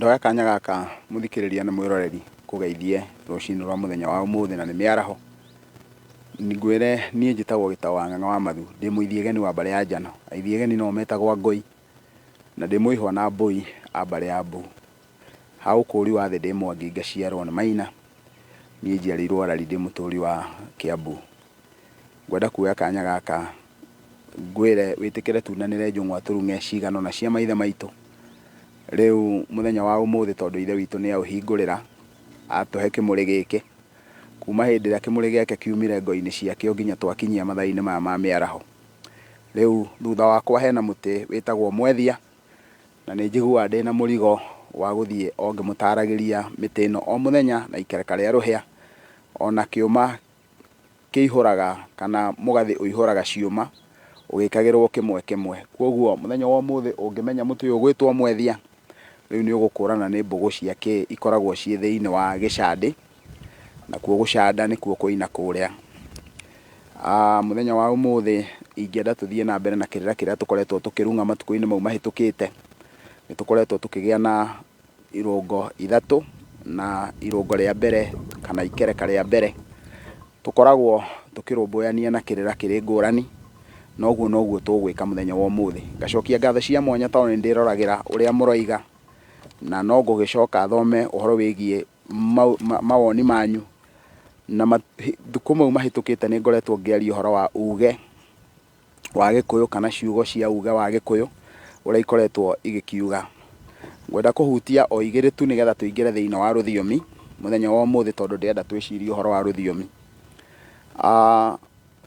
Ndoya kanya gaka mũthikĩrĩria na mwĩroreri ngũgeithie rũcinĩ rwa mũthenya wa ũmũthĩ na nĩ mĩaraho. Ngwĩre niĩ njĩtagwo Gĩtaũ wa Ng'ang'a wa Mathu, ndĩ mũithiegeni wa mbarĩ ya Njano. Aithiegeni no metagwo Angũi, na ndĩ mũihwa na Mbũi a mbarĩ ya Mbu. Ha ũkũũri wa thĩ ndĩ Mwangi ngaciarwo nĩ Maina, niĩ njiarĩirwo Arari ndĩ mũtũũri wa Kĩambu. Ngwenda kuoya kanya gaka ngwĩre wĩtĩkĩre tunanĩre njũng'wa tũrung'e cigana ũna cia maithe maitũ. Rĩu mũthenya wa ũmũthĩ tondũ ithe witũ nĩ aũhingũrĩra, atũhe kĩmũrĩ gĩkĩ, kuma hĩndĩ ĩrĩa kĩmũrĩ gĩake kiumire ngo-inĩ ciakĩo nginya twakinyia mathaa-inĩ maya ma mĩaraho. Rĩu thutha wakwa hena mũtĩ wĩtagwo mwethia, na nĩ njiguaga ndĩna mũrigo wa gũthiĩ o ngĩmũtaragĩria mĩtĩ ĩno o mũthenya na ikereka rĩa rũhĩa, ona kĩũma kĩihũraga kana mũgathĩ ũihũraga ciũma ũgĩkagĩrwo kĩmwe kĩmwe. Kwoguo mũthenya wa ũmũthĩ ũngĩmenya mũtĩ ũyũ ũgwĩtwo mwethia, rĩu nĩ ũgũkũrana nĩ mbũgũ cia kĩ ikoragwo ciĩ thĩinĩ wa gĩcandĩ, nakuo gũcanda nĩkuo kũina kũrĩa. Mũthenya wa ũmũthĩ ingĩenda tũthiĩ na mbere na kĩrĩra kĩrĩa tũkoretwo tũkĩrung'a matukũ-inĩ mau mahĩtũkĩte. Nĩ tũkoretwo tũkĩgĩa na irũngo ithatũ, na irũngo rĩa mbere kana ikereka rĩa mbere tũkoragwo tũkĩrũmbũyania na kĩrĩra kĩrĩ ngũrani, na ũguo noguo tũgwĩka mũthenya wa ũmũthĩ. Ngacokia ngatho cia mwanya tondũ nĩ ndĩroragĩra ũrĩa mũroiga, na no ngũgĩcoka thome ũhoro wĩgiĩ mawoni manyu, na matukũ mau mahĩtũkĩte nĩ ngoretwo ngĩaria ũhoro wa uge wa Gĩkũyũ kana ciugo cia uge wa Gĩkũyũ ũrĩa ikoretwo igĩkiuga. Ngwenda kũhutia o igĩrĩ tu nĩgetha tũingĩre thĩinĩ wa rũthiomi mũthenya wa ũmũthĩ tondũ ndĩrenda twĩcirie ũhoro wa rũthiomi.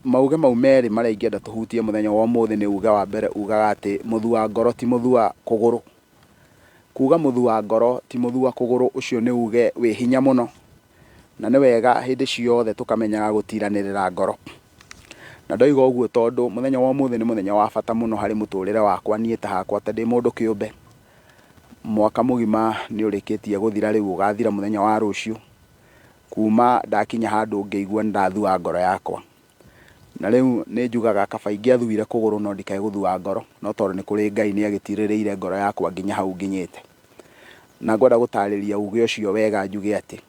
Mauge mau merĩ marĩa ingĩenda tũhutie mũthenya wa ũmũthĩ nĩ uge wa mbere ugaga atĩ mũthua ngoro ti mũthua kũgũrũ. Kuga mũthua ngoro ti mũthua kũgũrũ ũcio nĩ uge wĩ hinya mũno. Na nĩ wega hĩndĩ ciothe tũkamenyaga gũtiranĩrĩra ngoro. Na ndoiga ũguo tondũ mũthenya wa ũmũthĩ nĩ mũthenya wa bata mũno harĩ mũtũrĩre wakwa niĩ ta hakwa ta ndĩ mũndũ kĩũmbe. Mwaka mũgima nĩ ũrĩkĩtie gũthira rĩu ũgathira mũthenya wa rũciũ, kuma ndakinya handũ ngĩigua nĩ ndathua ngoro yakwa. Na rĩu nĩ njugaga kaba ingĩathuire kũgũrũ no ndikae gũthua ngoro, no tondũ nĩ kũrĩ Ngai nĩ agĩtirĩrĩire ngoro yakwa nginya hau nginyĩte. Na ngwenda gũtarĩria uge ũcio wega njuge atĩ,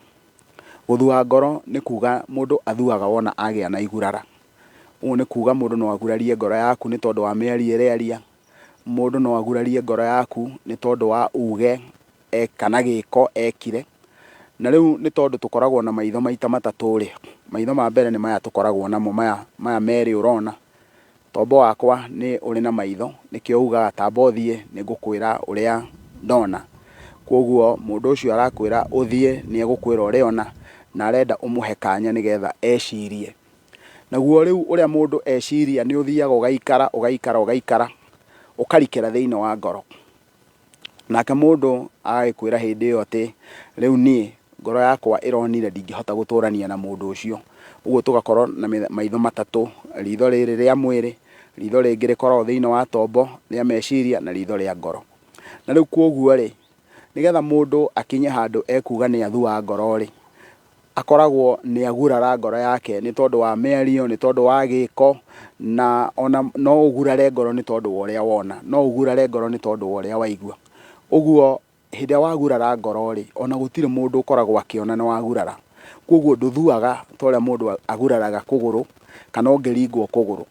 gũthua ngoro nĩ kuga mũndũ athuaga wona agĩa na igurara. Ũguo nĩ kuga mũndũ no agurarie ngoro yaku nĩ tondũ wa mĩario ĩrĩa aria, mũndũ no agurarie ngoro yaku nĩ tondũ wa uge kana gĩko ekire. Na rĩu nĩ tondũ tũkoragwo na maitho maita matatũ rĩ, maitho ma mbere nĩ maya tũkoragwo namo maya maya merĩ ũrona. Tombo wakwa nĩ ũrĩ na maitho, nĩkĩo ugaga tamba ũthiĩ nĩ ngũkwĩra ũrĩa ndona. Kwoguo mũndũ ũcio arakwĩra ũthiĩ nĩ egũkwĩra ũrĩa ona, na arenda ũmũhe kanya nĩgetha ecirie. Naguo rĩu ũrĩa mũndũ eciria nĩ ũthiaga ũgaikara ũgaikara ũgaikara, ũkarikĩra thĩinĩ wa ngoro. Nake mũndũ agagĩkwĩra hĩndĩ ĩyo atĩ, rĩu niĩ ngoro yakwa ĩronire ndingĩhota gũtũrania na mũndũ ũcio. Ũguo tũgakorwo na maitho matatũ, ritho rĩrĩ rĩa mwĩrĩ, ritho rĩngĩ rĩkoragwo thĩinĩ wa tombo rĩa meciria na ritho rĩa ngoro. Na rĩu kwoguo rĩ, nĩgetha mũndũ akinye handũ ekuga nĩ athua ngoro rĩ, akoragwo nĩ agurara ngoro yake nĩ tondũ wa mĩario, nĩ tondũ wa gĩko, na ona no ũgurare ngoro nĩ tondũ wa ũrĩa wona, no ũgurare ngoro nĩ tondũ wa ũrĩa waigua. Ũguo hĩndĩ ĩrĩa wagurara ngoro rĩ, ona gũtirĩ mũndũ ũkoragwo akĩona nĩ wagurara. Koguo ndũthuaga ta ũrĩa mũndũ aguraraga kũgũrũ kana ũngĩringwo kũgũrũ.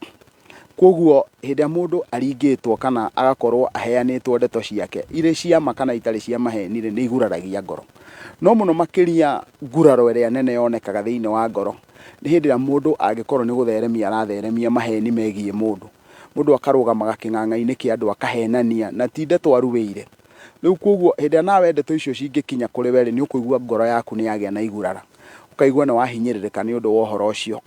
Kwoguo hĩndĩ ĩrĩa mũndũ aringĩtwo kana agakorwo aheanĩtwo ndeto ciake, irĩ cia ma kana itarĩ cia maheni-rĩ, nĩ iguraragia ngoro. No mũno makĩria nguraro ĩrĩa nene yonekaga thĩinĩ wa ngoro, nĩ hĩndĩ ĩrĩa mũndũ angĩkorwo nĩ gũtheremia aratheremia maheni megiĩ mũndũ. Mũndũ akarũgamaga kĩng'ang'a-inĩ kĩa andũ akahenania na ti ndeto aruĩire. Rĩu kwoguo hĩndĩ ĩrĩa nawe ndeto icio cingĩkinya kũrĩ we rĩ, nĩ ũkũigua ngoro yaku nĩ yagĩa na igurara. Ũkaigua nĩ wahinyĩrĩrĩka nĩ ũndũ wa ũhoro ũcio.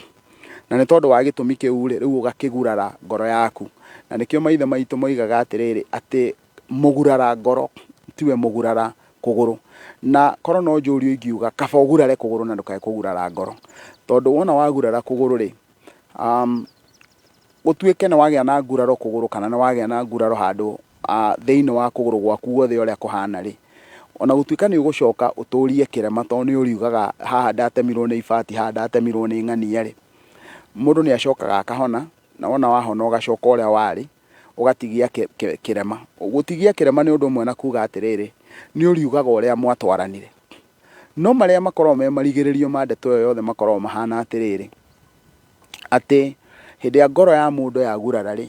Na nĩ tondũ wa gĩtũmi kĩu-rĩ, rĩu ũgakĩgurara ngoro yaku. Na nĩkĩo maithe maitũ moigaga atĩrĩrĩ, atĩ mũgurara ngoro tiwe mũgurara kũgũrũ. Na korwo no njũrio ingiuga kaba ũgurare kũgũrũ na ndũkae kũgurara ngoro. Tondũ wona wagurara kũgũrũ-rĩ, gũtuĩke nĩ wagĩa na nguraro kũgũrũ kana nĩ wagĩa na nguraro handũ thĩinĩ wa kũgũrũ gwaku guothe ũrĩa kũhana rĩ, ona gũtuĩka nĩ ũgũcoka ũtũrie kĩrema tondũ nĩ ũriugaga haha ndatemirwo nĩ ibati, haha ndatemirwo nĩ ng'ania rĩ, mũndũ nĩ acokaga akahona, na wona wahona ũgacoka ũrĩa warĩ, ũgatigia kĩrema. Gũtigia kĩrema nĩ ũndũ ũmwe na kuga atĩrĩrĩ, nĩ ũriugaga ũrĩa mwatwaranire. No marĩa makoragwo me marigĩrĩrio ma ndeto ĩyo yothe makoragwo mahana atĩrĩrĩ, atĩ hĩndĩ ĩrĩa ngoro ya mũndũ yagurara rĩ,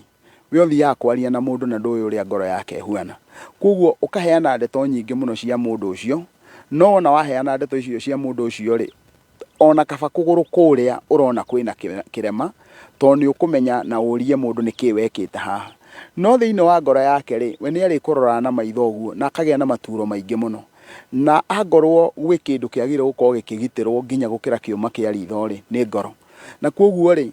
we ũthiaga kwaria na mũndũ na ndũĩ ũrĩa ngoro yake ĩhuana. Koguo ũkaheana ndeto nyingĩ mũno cia mũndũ ũcio, no wona waheana ndeto icio cia mũndũ ũcio rĩ, ona kaba kũgũrũ kũrĩa ũrona kwĩna kĩrema, tondũ nĩ ũkũmenya na ũrie mũndũ nĩkĩ wekĩte haha. No thĩinĩ wa ngoro yake rĩ, we nĩ arĩkũroraga na maitho ũguo na akagĩa na maturo maingĩ mũno. Na angorwo gwĩ kĩndũ kĩagĩrĩire gũkorwo gĩkĩgitĩrwo nginya gũkĩra kĩũma kĩa ritho rĩ, nĩ ngoro. Na kwoguo rĩ,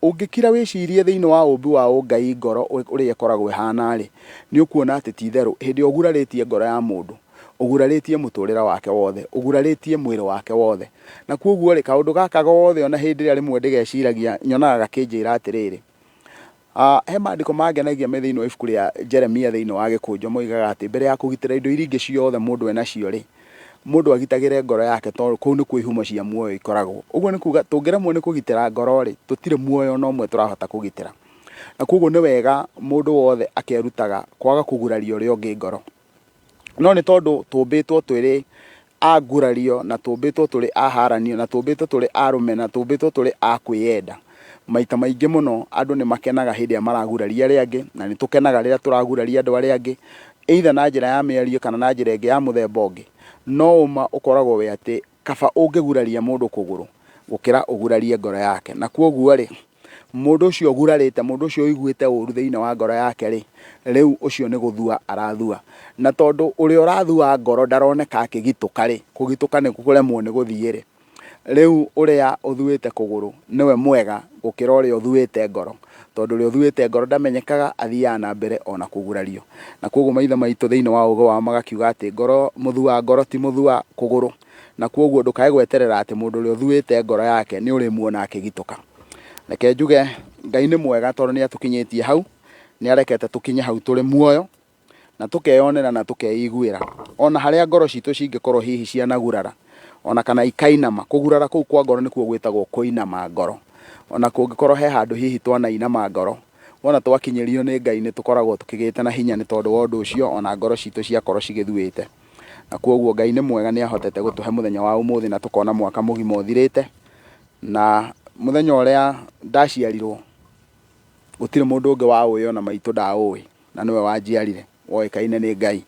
Ũngĩkira wĩcirie thĩinĩ wa ũũmbi wa ũngai ngoro ũrĩa ĩkoragwo ĩhana-rĩ, nĩ ũkuona atĩ ti itherũ hĩndĩ ĩrĩa ũgurarĩtie ngoro ya mũndũ, ũgurarĩtie mũtũrĩre wake wothe, ũgurarĩtie mwĩrĩ wake wothe. Na kwoguo-rĩ, kaũndũ gaka gothe ona hĩndĩ ĩrĩa rĩmwe ndĩgeciragia nyonaga gakĩnjĩra atĩrĩrĩ, he maandĩko mangenagia me thĩinĩ wa ibuku rĩa Jeremia thĩinĩ wa gĩkũnjo moigaga atĩ mbere ya kũgitĩra indo iria ingĩ ciothe mũndũ enacio-rĩ, mũndũ agitagĩre ngoro yake tondũ kũu nĩkuo ihumo cia muoyo ikoragwo. Ũguo nĩ kuga tũngĩremwo nĩ kũgitĩra ngoro rĩ, tũtirĩ muoyo ona ũmwe tũrahota kũgitĩra. Na koguo nĩ wega mũndũ wothe akerutaga kwaga kũguraria ũrĩa ũngĩ ngoro. No nĩ tondũ tũmbĩtwo twĩrĩ a ngurario na tũmbĩtwo tũrĩ a haranio na tũmbĩtwo tũrĩ a rũmena, tũmbĩtwo tũrĩ a kwĩyenda, maita maingĩ mũno andũ nĩ makenaga hĩndĩ ĩrĩa maraguraria arĩa angĩ, na nĩ tũkenaga rĩrĩa tũraguraria andũ arĩa angĩ, either na njĩra ya mĩario kana na njĩra ĩngĩ ya mũthemba ũngĩ. No ũma ũkoragwo wĩ atĩ kaba ũngĩguraria mũndũ kũgũrũ gũkĩra ũgurarie ngoro yake. Na kwoguo rĩ, mũndũ ũcio ũgurarĩte, mũndũ ũcio ũiguĩte ũru thĩinĩ wa ngoro yake rĩ, rĩu ũcio nĩ gũthua arathua. Na tondũ ũrĩa ũrathua ngoro ndaroneka akĩgitũka rĩ, kũgitũka nĩ kũremwo nĩ gũthiĩ rĩ, Rĩu ũrĩa ũthuĩte kũgũrũ nĩwe mwega gũkĩra ũrĩa ũthuĩte ngoro, tondũ ũrĩa ũthuĩte ngoro ndamenyekaga, athiaga na mbere o na kũgurario. Na kwoguo maithe maitũ thĩinĩ wa ũũgĩ wao magakiuga atĩ ngoro, mũthua ngoro ti mũthua kũgũrũ. Na kwoguo ndũkae gweterera atĩ mũndũ ũrĩa ũthuĩte ngoro yake nĩ ũrĩmuona akĩgitũka. Reke njuge Ngai nĩ mwega tondũ nĩ atũkinyĩtie hau, nĩ arekete tũkinye hau tũrĩ muoyo. na tũkeyonera na tũkeiguĩra, o na harĩa ngoro citũ cingĩkorwo hihi cianagurara, o na kana ikainama, kũgurara kũu kwa ngoro nĩkuo gwĩtagwo kũinama ngoro. O na kũngĩkorwo he handũ hihi twanainama ngoro, wona twakinyĩrio nĩ Ngai nĩ tũkoragwo tũkĩgĩte na hinya nĩ tondũ wa ũndũ ũcio, o na ngoro citũ ciakorwo cigĩthuĩte. Na kwoguo Ngai nĩ mwega nĩ ahotete gũtũhe mũthenya wa ũmũthĩ na tũkona mwaka mũgima ũthirĩte, na mũthenya ũrĩa ndaciarirwo, gũtirĩ mũndũ ũngĩ waũĩ o na maitũ ndaũĩ. na nĩwe wanjiarire, woĩkaine nĩ Ngai.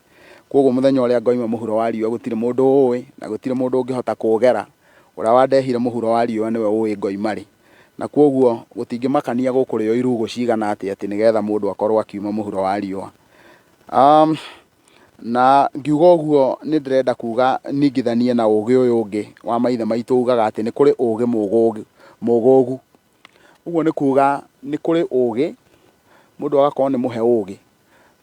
Kwoguo mũthenya ũrĩa ngoima mũhuro wa riũa gũtirĩ mũndũ ũũĩ, na gũtirĩ mũndũ ũngĩhota kũũgera. Ũrĩa wandehire mũhuro wa riũa nĩwe ũũĩ ngoima rĩ. Na kwoguo gũtingĩmakania gũkũrĩo irugũ cigana atĩa atĩ nĩgetha mũndũ akorwo akiuma mũhuro wa riũa. Na ngiuga ũguo nĩ ndĩrenda kuga ningithanie na ũũgĩ ũyũ ũngĩ wa maithe maitũ ugaga atĩ nĩ kũrĩ ũũgĩ mũgũgu. Ũguo nĩ kuga nĩ kũrĩ ũgĩ, mũndũ agakorwo nĩ mũhe ũgĩ,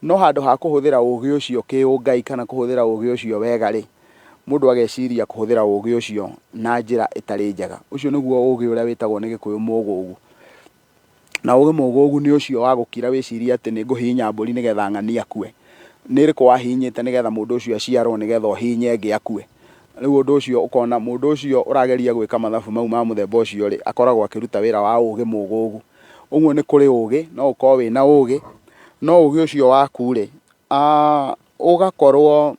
no handũ ha kũhũthĩra ũgĩ ũcio kĩũngai kana kũhũthĩra ũgĩ ũcio wega rĩ, mũndũ ageciria kũhũthĩra ũgĩ ũcio na njĩra ĩtarĩ njega. Ũcio nĩguo ũgĩ ũrĩa wĩtagwo nĩ gĩkũyũ mũgũgu. Na ũgĩ mũgũgu nĩ ũcio wa gũkira wĩcirie atĩ nĩ ngũhihinya mbũri nĩgetha ng'ania akue. Nĩ ĩrĩkũ wahihinyĩte nĩgetha mũndũ ũcio aciarwo nĩgetha ũhihinye ĩngĩ akue? Rĩu ũndũ ũcio ũkona mũndũ ũcio ũrageria gwĩka mathabu mau ma mũthemba ũcio rĩ, akoragwo akĩruta wĩra wa ũgĩ mũgũgu. Ũguo nĩ kũrĩ ũgĩ, no ũkorwo wĩna ũgĩ, no ũgĩ ũcio waku rĩ, ũgakorwo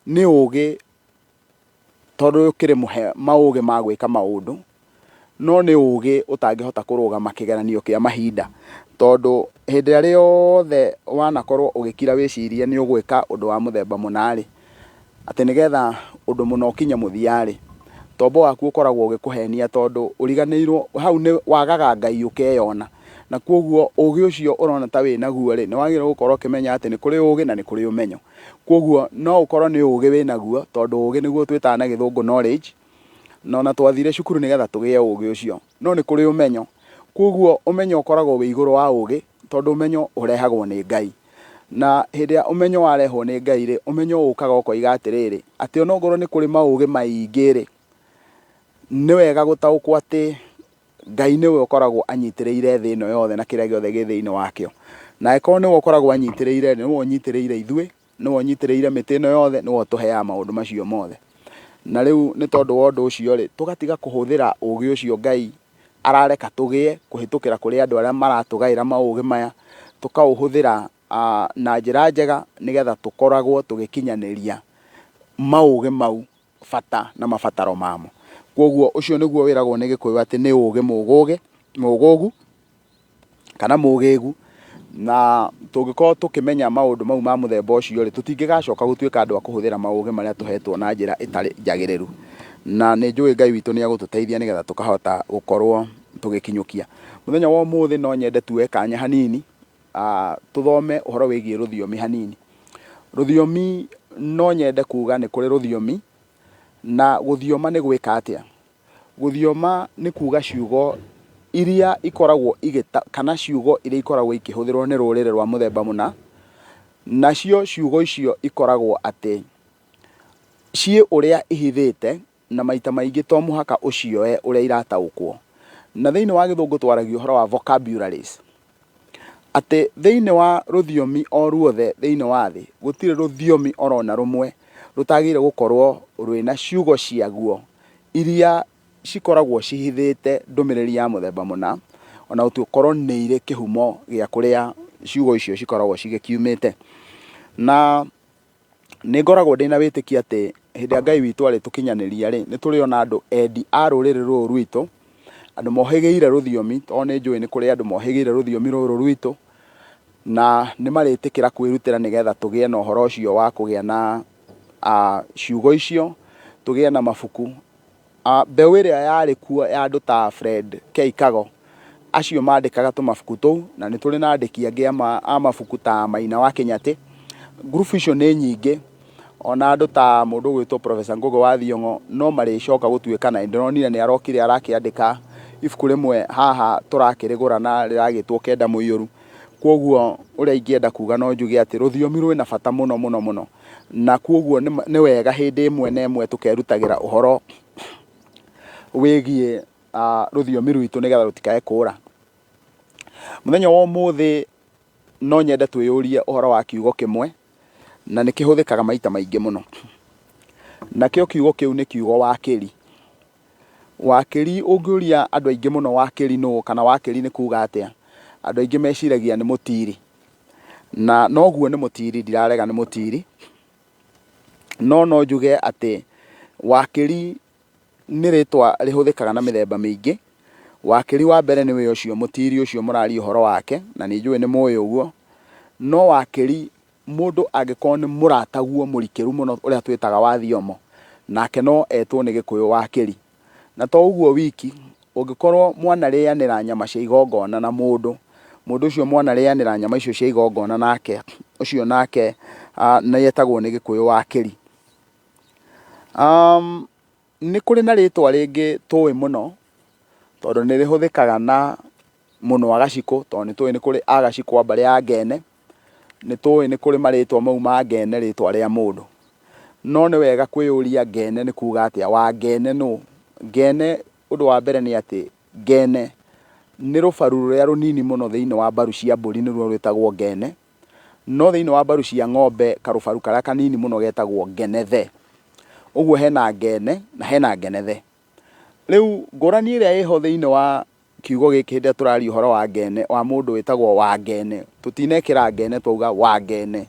nĩ ũgĩ tondũ ũkĩrĩ mũhe maũgĩ ma gwĩka maũndũ, no nĩ ũgĩ ũtangĩhota kũrũgama kĩgeranio kĩa mahinda. Tondũ hĩndĩ ĩrĩa rĩothe wanakorwo ũgĩkira wĩcirie nĩ ũgwĩka ũndũ wa mũthemba mũna rĩ, atĩ nĩgetha ũndũ mũna ũkinye mũthia rĩ, tombo waku ũkoragwo ũgĩkũhenia tondũ ũriganĩirwo, hau nĩ wagaga Ngai ũkeyona. Na kwoguo ũgĩ ũcio ũrona ta wĩnaguo rĩ, nĩ wagĩrĩirwo gũkorwo ũkĩmenya atĩ nĩ kũrĩ ũgĩ na nĩ kũrĩ ũmenyo. Kwoguo no ũkorwo nĩ ũgĩ wĩnaguo, tondũ ũgĩ nĩguo twĩtaga na gĩthũngũ knowledge, na ona twathire cukuru nĩgetha tũgĩe ũgĩ ũcio, no nĩ kũrĩ ũmenyo. Kwoguo ũmenyo ũkoragwo wĩ igũrũ wa ũgĩ, tondũ ũmenyo ũrehagwo nĩ Ngai. Na hĩndĩ ĩrĩa ũmenyo warehwo nĩ Ngai rĩ, ũmenyo ũkaga ũkoiga atĩrĩrĩ, atĩ onokorwo nĩ kũrĩ maũgĩ maingĩ rĩ, nĩ wega gũtaũkwo atĩ Ngai nĩwe ũkoragwo anyitĩrĩire thĩ ĩno yothe na kĩrĩa gĩothe gĩ thĩinĩ wakĩo. Na angĩkorwo nĩwe ũkoragwo anyitĩrĩire, nĩwe ũnyitĩrĩire ithuĩ, nĩwe ũnyitĩrĩire mĩtĩ ĩno yothe, nĩwe ũtũheaga maũndũ macio mothe. Na rĩu nĩ tondũ wa ũndũ ũcio rĩ, tũgatiga kũhũthĩra ũgĩ ũcio Ngai arareka tũgĩe kũhĩtũkĩra kũrĩ andũ arĩa maratũgaĩra maũgĩ maya, tũkaũhũthĩra na njĩra njega nĩgetha tũkoragwo tũgĩkinyanĩria. maũgĩ mau bata na mabataro mamo. Kwoguo ũcio nĩguo wĩragwo nĩ Gĩkũyũ atĩ nĩ ũgĩ mũgũgĩ, mũgũgu kana mũgĩgu. Na tũngĩkorwo tũkĩmenya maũndũ mau ma mũthemba ũcio rĩ, tũtingĩgacoka gũtuĩka andũ a kũhũthĩra maũgĩ marĩa tũhetwo na njĩra ĩtarĩ njagĩrĩru. Na nĩ njũĩ Ngai witũ nĩ egũtũteithia nĩgetha tũkahota gũkorwo tũgĩkinyũkia. Mũthenya wa ũmũthĩ no nyende tuoe kanya hanini tũthome ũhoro wĩgiĩ rũthiomi hanini. Rũthiomi no nyende kuga nĩ kũrĩ rũthiomi, na gũthioma nĩ gwĩka atĩa? Gũthioma nĩ kuga ciugo iria ikoragwo igĩta kana ciugo iria ikoragwo ikĩhũthĩrwo nĩ rũrĩrĩ rwa mũthemba mũna, nacio ciugo icio ikoragwo atĩ ciĩ ũrĩa ihithĩte na maita maingĩ to mũhaka ũcioe ũrĩa irataũkwo. Na thĩinĩ wa gĩthũngũ twaragia ũhoro wa vocabularies, atĩ thĩinĩ wa rũthiomi o ruothe thĩinĩ wa thĩ, gũtirĩ rũthiomi oro na rũmwe rũtagĩrĩire gũkorwo rwĩna ciugo ciaguo iria cikoragwo cihithĩte ndũmĩrĩri ya mũthemba mũna, ona gũkorwo nĩ irĩ kĩhumo gĩa kũrĩa ciugo icio cikoragwo cigĩkiumĩte. Na nĩ ngoragwo ndĩna wĩtĩkio atĩ hĩndĩ ĩrĩa Ngai witũ arĩtũkinyanĩria rĩ, nĩ tũrĩona andũ endi a rũrĩrĩ rũrũ rwitũ, andũ mohĩgĩire rũthiomi, tondũ nĩ njũĩ nĩ kũrĩ andũ mohĩgĩire rũthiomi rũrũ rwitũ, na nĩ marĩtĩkĩra kwĩrutĩra nĩgetha tũgĩe na ũhoro ũcio wa kũgĩa na ciugo icio, tũgĩe na mabuku. Mbeũ ĩrĩa yarĩ kuo ya andũ ta Fred K. Kago, acio mandĩkaga tũmabuku tũu, na nĩ tũrĩ na andĩki angĩ a mabuku ta Maina wa Kĩnyatĩ. Ngurubu icio nĩ nyingĩ, ona andũ ta mũndũ ũgwĩtwo Professor Ngũgĩ wa Thiong'o no marĩcoka gũtuĩka, na nĩ ndĩronire nĩ arokire arakĩandĩka ibuku rĩmwe haha tũrakĩrĩgũra na rĩragĩtwo Kenda Mũiyũru. Kwoguo ũrĩa ingĩenda kuga no njuge atĩ rũthiomi rwĩna bata mũno mũno mũno. Na kwoguo nĩ wega hĩndĩ ĩmwe na ĩmwe tũkerutagĩra ũhoro wĩgiĩ rũthiomi rwitũ nĩgetha rũtikae kũra. Mũthenya wa ũmũthĩ no nyende twĩyũrie ũhoro wa kiugo kĩmwe, na nĩ kĩhũthĩkaga maita maingĩ mũno. Nakĩo kiugo kĩu nĩ kiugo wakĩri. Wakĩri ũngĩũria andũ aingĩ mũno wakĩri nũ kana wakĩri nĩ kuga atĩa, andũ aingĩ meciragia nĩ mũtiri. Na noguo nĩ mũtiri, ndirarega nĩ mũtiri, no no njuge atĩ wakĩri nĩ rĩtwa rĩhũthĩkaga na mĩthemba mĩingĩ. Wakĩri wa mbere nĩwe ũcio mũtiri ũcio mũraria ũhoro wake, na nĩ njũĩ nĩ mũĩ ũguo. No wakĩri mũndũ angĩkorwo nĩ mũrataguo mũrikĩru mũno ũrĩa twĩtaga wa thiomo, nake no etwo nĩ Gĩkũyũ wakĩri. Na to ũguo wiki, ũngĩkorwo mwanarĩanĩra nyama cia igongona na mũndũ, mũndũ ũcio mwanarĩanĩra nyama icio cia igongona nake, ũcio nake nĩ etagwo nĩ Gĩkũyũ wakĩri. Nĩ kũrĩ na rĩtwa rĩngĩ tũĩ mũno, tondũ nĩ rĩhũthĩkaga na mũno Agacikũ, tondũ nĩ tũĩ nĩ kũrĩ Agacikũ a mbarĩ ya Ngene, nĩ tũĩ nĩ kũrĩ marĩtwa mau ma Ngene rĩtwa rĩa mũndũ. No nĩ wega kwĩyũria Ngene nĩ kuga atĩa, Wangene nũ? Ngene ũndũ wa mbere nĩ atĩ, Ngene nĩ rũbaru rũrĩa rũnini mũno thĩinĩ wa mbaru cia mbũri nĩruo rwĩtagwo Ngene. No thĩinĩ wa mbaru cia ng'ombe karũbaru karĩa kanini mũno getagwo ngenethe. Ũguo hena ngene na hena ngenethe. Rĩu ngũrani ĩrĩa ĩho thĩinĩ wa kiugo gĩkĩ hĩndĩ ĩrĩa tũraria ũhoro wa ngene, wa mũndũ wĩtagwo Wangene, tũtinekĩra ngene twauga Wangene.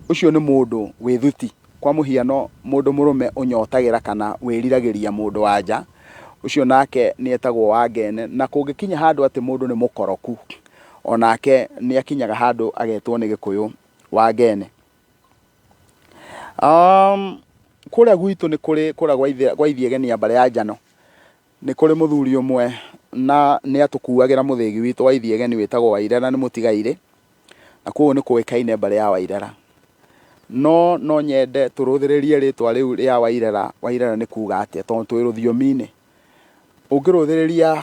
Ũcio nĩ mũndũ wĩ thuti. Kwa mũhiano mũndũ mũrũme ũnyotagĩra kana wĩriragĩria mũndũ wa nja, ũcio nake nĩ etagwo Wangene. Na kũngĩkinya handũ atĩ mũndũ nĩ mũkoroku, onake nĩ akinyaga handũ agetwo nĩ Gĩkũyũ Wangene. Kũrĩa gwitũ nĩ kũrĩ kũrĩa gwa Ithiegeni ya mbarĩ ya Njano, nĩ kũrĩ mũthuri ũmwe na nĩ atũkuagĩra mũthĩgi witũ wa Ithiegeni wĩtagwo Wairera nĩ mũtigairĩ, na kwoguo nĩ kũĩkaine mbarĩ ya Wairera. No no nyende tũrũthĩrĩrie rĩtwa rĩu rĩa Wairera, Wairera nĩ kuga atĩa tondũ twĩ rũthiomi-inĩ. Ũngĩrũthĩrĩria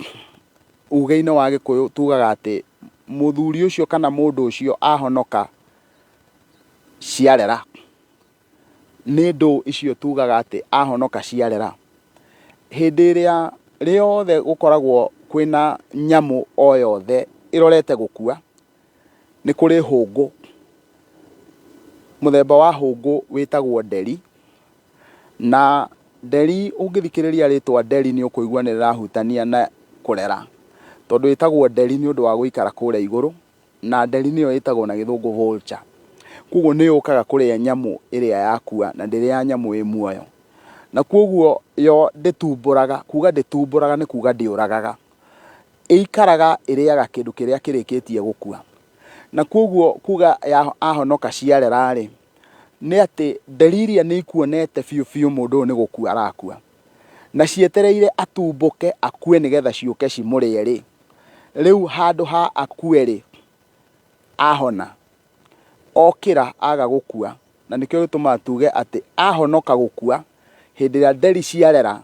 uge-inĩ wa Gĩkũyũ tugaga atĩ mũthuri ũcio kana mũndũ ũcio ahonoka ciarera. Nĩ ndũ icio tugaga atĩ ahonoka ciarera. Hĩndĩ ĩrĩa rĩothe gũkoragwo kwĩna nyamũ o yothe ĩrorete gũkua, nĩ kũrĩ hũngũ. Mũthemba wa hũngũ wĩtagwo nderi, na nderi ũngĩthikĩrĩria rĩtwa nderi nĩ ũkũigua nĩ rĩrahutania na kũrera, tondũ ĩtagwo nderi nĩ ũndũ wa gũikara kũrĩa igũrũ, na nderi nĩyo ĩtagwo na gĩthũngũ vulture. Koguo nĩ yũkaga kũrĩa nyamũ ĩrĩa yakua na ndĩrĩaga nyamũ ĩ muoyo. Na koguo yo ndĩtumbũraga, kuga ndĩtumbũraga nĩ kuga ndĩũragaga. Ĩikaraga ĩrĩaga kĩndũ kĩrĩa kĩrĩkĩtie gũkua. Na koguo kuga ahonoka ciarera-rĩ, nĩ atĩ nderi iria nĩ ikuonete biũ biũ mũndũ ũyũ nĩ gũkua arakua. Na cietereire atumbũke akue nĩgetha ciũke cimũrĩe-rĩ, rĩu handũ ha akue-rĩ, ahona. Okĩra aga gũkua, na nĩkĩo gĩtũmaga tuge atĩ ahonoka gũkua, hĩndĩ ĩrĩa nderi ciarera,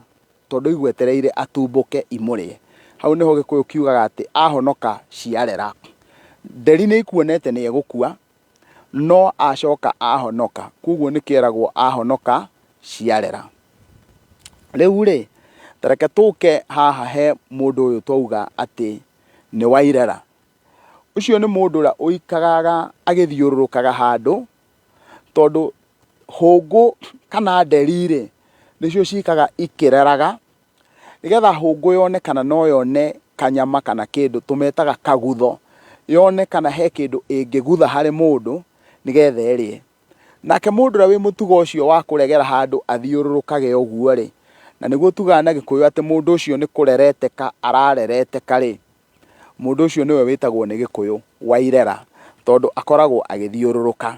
tondũ igwetereire atumbũke imũrĩe. Hau nĩho Gĩkũyũ kiugaga atĩ ahonoka ciarera. Nderi nĩ ikuonete nĩ egũkua, no acoka ahonoka, koguo nĩkĩo eragwo ahonoka ciarera. Rĩu rĩ, ta reke tũke haha he mũndũ ũyũ twauga atĩ nĩ wa irera. Ũcio nĩ mũndũ ũrĩa ũikaraga agĩthiũrũrũkaga handũ, tondũ hũngũ kana nderi rĩ, nĩcio ciĩkaga ikĩreraga, nĩgetha hũngũ yone kana no yone kanyama kana kĩndũ, tũmetaga kagutho, yone kana he kĩndũ ĩngĩgutha harĩ mũndũ, nĩgetha ĩrĩe. Nake mũndũ ũrĩa wĩ mũtugo ũcio wa kũregera handũ athiũrũrũkage ũguo-rĩ, na nĩguo tugaga na Gĩkũyũ atĩ mũndũ ũcio nĩ kũrereteka ararereteka-rĩ, mũndũ ũcio nĩwe wĩtagwo nĩ Gĩkũyũ Wairera, tondũ akoragwo agĩthiũrũrũka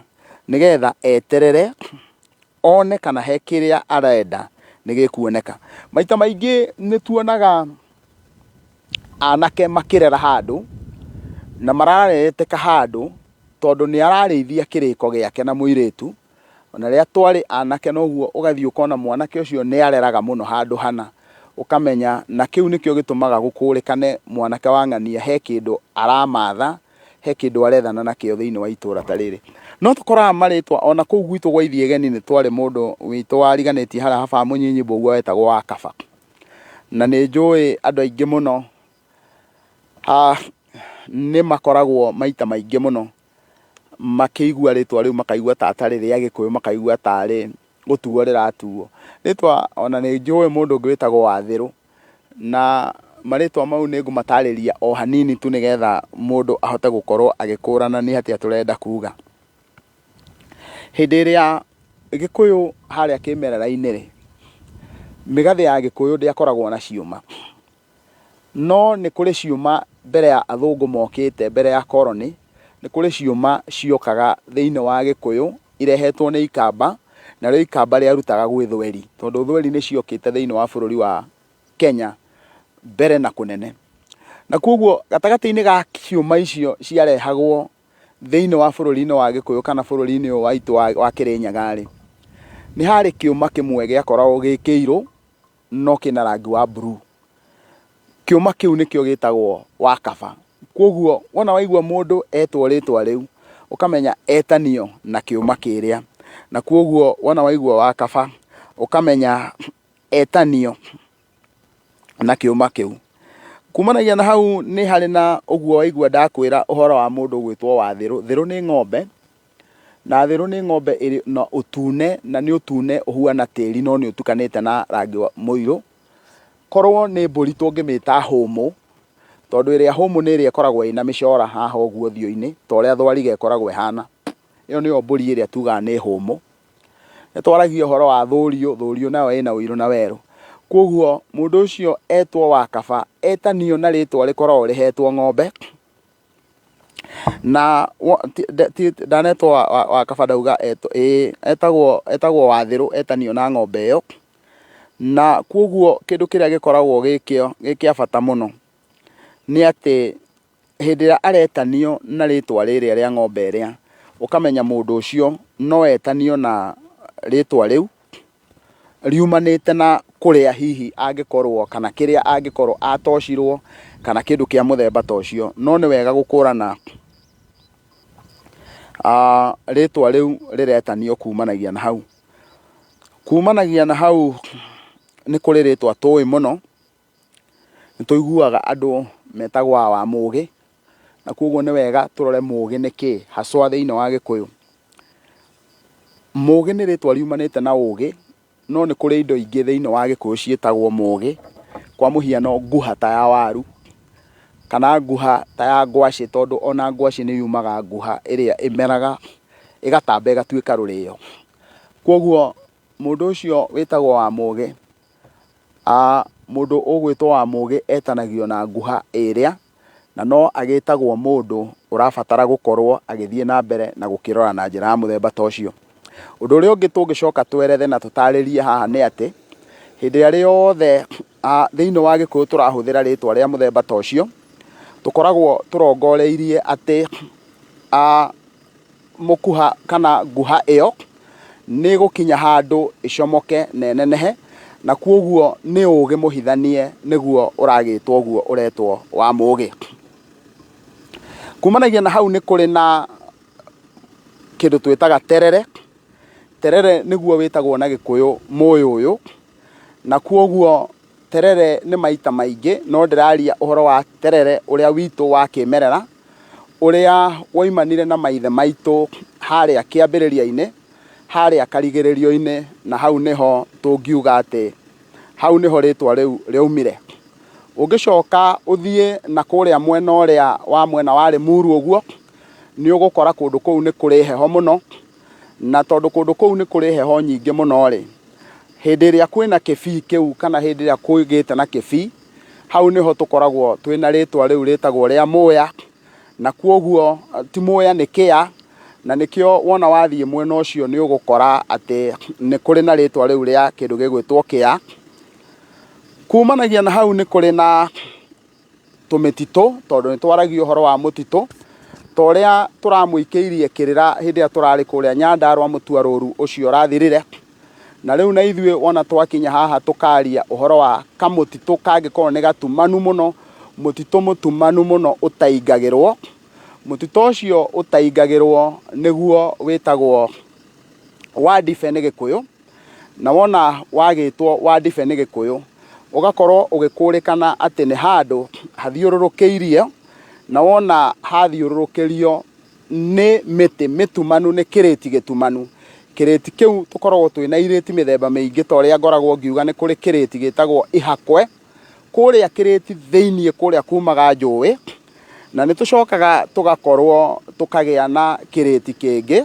nĩgetha eterere one kana he kĩrĩa arenda nĩ gĩkuoneka. Maita maingĩ nĩ tuonaga anake makĩrera handũ, na mararereteka handũ tondũ nĩ ararĩithia kĩrĩko gĩake na mũirĩtu. Ona rĩrĩa twarĩ anake noguo ũgathiĩ ũkona mwanake ũcio nĩ areraga mũno handũ hana, ũkamenya na kĩu nĩkĩo gĩtũmaga gũkũrĩkane mwanake wa ng'ania he kĩndũ aramatha, he kĩndũ arethana nakĩo thĩinĩ wa itũra ta rĩrĩ. No tũkoraga marĩtwa ona kũu gwitũ gwa Ithiegeni nĩ twarĩ mũndũ witũ wariganĩtie harĩa ha baba mũnyinyi ũguo wetagwo wa kaba. Na nĩ njũĩ andũ aingĩ mũno nĩ makoragwo maita maingĩ mũno makĩigua rĩtwa rĩu makaigua ta atarĩ rĩa Gĩkũyũ, makaigua tarĩ gũtuo rĩratuo. Rĩtwa ona nĩ njũĩ mũndũ ũngĩ wĩtagwo Wathĩrũ, na marĩtwa mau nĩ ngũmatarĩria o hanini tu nĩgetha mũndũ ahote gũkorwo agĩkũrana nĩ atĩa tũrenda kuga. Hĩndĩ ĩrĩa Gĩkũyũ harĩa kĩmerera-inĩ rĩ, mĩgathĩ ya Gĩkũyũ ndĩakoragwo na ciũma. No nĩ kũrĩ ciũma mbere ya athũngũ mokĩte, mbere ya koroni, nĩ kũrĩ ciũma ciokaga thĩinĩ wa Gĩkũyũ irehetwo nĩ ikamba, narĩo ikamba rĩarutaga gwĩ thweri, tondũ thweri nĩ ciokĩte thĩinĩ wa bũrũri wa Kenya mbere na kũnene. Na koguo gatagatĩ-inĩ ga ciũma icio ciarehagwo thĩinĩ wa bũrũri-inĩ wa Gĩkũyũ kana bũrũri-inĩ ũyũ witũ wa Kĩrĩnyaga rĩ, nĩ harĩ kĩũma kĩmwe gĩakoragwo gĩ kĩirũ no kĩna rangi wa blue. Kĩũma kĩu nĩkĩo gĩtagwo wakaba. Koguo wona waigua mũndũ etwo rĩtwa rĩu, ũkamenya etanio na kĩũma kĩrĩa. Na koguo wona waigua wakaba, ũkamenya etanio na kĩũma kĩu. Kumanagia na hau nĩ harĩ na ũguo waigua ndakwĩra ũhoro wa mũndũ ũgwĩtwo Wathĩrũ. Thĩrũ nĩ ng'ombe, na thĩrũ nĩ ng'ombe ĩrĩ na ũtune, na nĩ ũtune ũhuana tĩri no nĩ ũtukanĩte na rangi wa mũirũ. Korwo nĩ mbũri tũngĩmĩta hũmũ, tondũ ĩrĩa hũmũ nĩ ĩrĩa ĩkoragwo ĩna mĩcora haha ũguo ũthiũ-inĩ, ta ũrĩa thwariga ĩkoragwo ĩhana. Ĩyo nĩyo mbũri ĩrĩa tugaga nĩ hũmũ. Nĩ twaragia ũhoro wa thũriũ, thũriũ nayo ĩna ũirũ na werũ. Koguo mũndũ ũcio etwo wa kaba, etanio na rĩtwa rĩkoragwo rĩhetwo ng'ombe, na ndanetwo wa kaba ndauga ĩĩ etagwo etagwo Wathĩrũ etanio na ng'ombe ĩyo. Na koguo kĩndũ kĩrĩa gĩkoragwo gĩ kĩa bata mũno nĩ atĩ hĩndĩ ĩrĩa aretanio na rĩtwa rĩrĩa rĩa ng'ombe ĩrĩa, ũkamenya mũndũ ũcio no etanio na rĩtwa rĩu riumanĩte na kũrĩa hihi angĩkorwo kana kĩrĩa angĩkorwo atocirwo kana kĩndũ kĩa mũthemba ta ũcio. No nĩ wega gũkũrana rĩtwa rĩu rĩretanio kumanagia na hau. Kumanagia na hau nĩ kũrĩ rĩtwa tũĩ mũno. Nĩ tũiguaga andũ metagwo a Wamũgĩ, na koguo nĩ wega tũrore mũgĩ nĩ kĩĩ haswa thĩinĩ wa Gĩkũyũ. Mũgĩ nĩ rĩtwa riumanĩte na ũgĩ, no nĩ kũrĩ indo ingĩ thĩinĩ wa Gĩkũyũ ciĩtagwo mũgĩ, kwa mũhiano nguha ta ya waru, kana nguha ta ya ngwacĩ tondũ ona ngwacĩ nĩ yumaga nguha ĩrĩa ĩmeraga ĩgatamba ĩgatuĩka rũrĩo. Kwoguo mũndũ ũcio wĩtagwo Wamũgĩ, mũndũ ũgwĩtwo Wamũgĩ etanagio na nguha ĩrĩa, na no agĩtagwo mũndũ ũrabatara gũkorwo agĩthiĩ na mbere na gũkĩrora na njĩra ya mũthemba ta ũcio. Ũndũ ũrĩa ũngĩ tũngĩcoka twerethe na tũtarĩrie haha nĩ atĩ, hĩndĩ ĩrĩa rĩothe thĩinĩ wa Gĩkũyũ tũrahũthĩra rĩtwa rĩa mũthemba ta ũcio, tũkoragwo tũrongoreirie atĩ mũkuha kana nguha ĩyo nĩ ĩgũkinya handũ ĩcomoke na ĩnenehe, na kwoguo nĩ ũgĩ mũhithanie nĩguo ũragĩtwo ũguo ũretwo wa mũgĩ. Kumanagia na hau nĩ kũrĩ na kĩndũ twĩtaga terere. Terere nĩguo wĩtagwo na Gĩkũyũ mũyũyũ, na kwoguo terere nĩ maita maingĩ, no ndĩraria ũhoro wa terere ũrĩa witũ wa kĩmerera, ũrĩa waimanire na maithe maitũ harĩa kĩambĩrĩria-inĩ, harĩa karigĩrĩrio-inĩ, na hau nĩho tũngiuga atĩ hau nĩho rĩtwa rĩu rĩaumire. Ũngĩcoka ũthiĩ na kũrĩa mwena ũrĩa wa mwena wa Limuru ũguo, nĩ ũgũkora kũndũ kũu nĩ kũrĩ heho mũno, na tondũ kũndũ kũu nĩ kũrĩ heho nyingĩ mũno rĩ, hĩndĩ ĩrĩa kwĩna kĩbii kĩu kana hĩndĩ ĩrĩa kũgĩte na kĩbii, hau nĩho tũkoragwo twĩna rĩtwa rĩu rĩtagwo rĩa mũya, na kwoguo ti mũya nĩ kĩa, na nĩkĩo wona wathiĩ mwena ũcio nĩ ũgũkora atĩ nĩ kũrĩ na rĩtwa rĩu rĩa kĩndũ gĩgwĩtwo kĩa. Kumanagia na hau nĩ kũrĩ na tũmĩtitũ, tondũ nĩ twaragia ũhoro wa mũtitũ, ta ũrĩa tũramũikĩirie kĩrĩra hĩndĩ ĩrĩa tũrarĩ kũrĩa Nyandarũa mũtua rũru ũcio ũrathirire. Na rĩu na ithuĩ wona twakinya haha tũkaria ũhoro wa kamũtitũ kangĩkorwo nĩ gatumanu mũno, mũtitũ mũtumanu mũno ũtaingagĩrwo. Mũtitũ ũcio ũtaingagĩrwo nĩguo wĩtagwo wa ndibe nĩ Gĩkũyũ. Na wona wagĩtwo wa ndibe nĩ Gĩkũyũ, ũgakorwo ũgĩkũrĩkana atĩ nĩ handũ hathiũrũrũkĩirio, na wona hathiũrũrũkĩrio nĩ mĩtĩ mĩtumanu, nĩ kĩrĩti gĩtumanu. Kĩrĩti kĩu tũkoragwo twĩna irĩti mĩthemba mĩingĩ ta ũrĩa ngoragwo ngiuga nĩ kũrĩ kĩrĩti gĩtagwo ihakwe, kũrĩa kĩrĩti thĩiniĩ kũrĩa kumaga njũĩ, na nĩ tũcokaga tũgakorwo tũkagĩa na kĩrĩti kĩngĩ,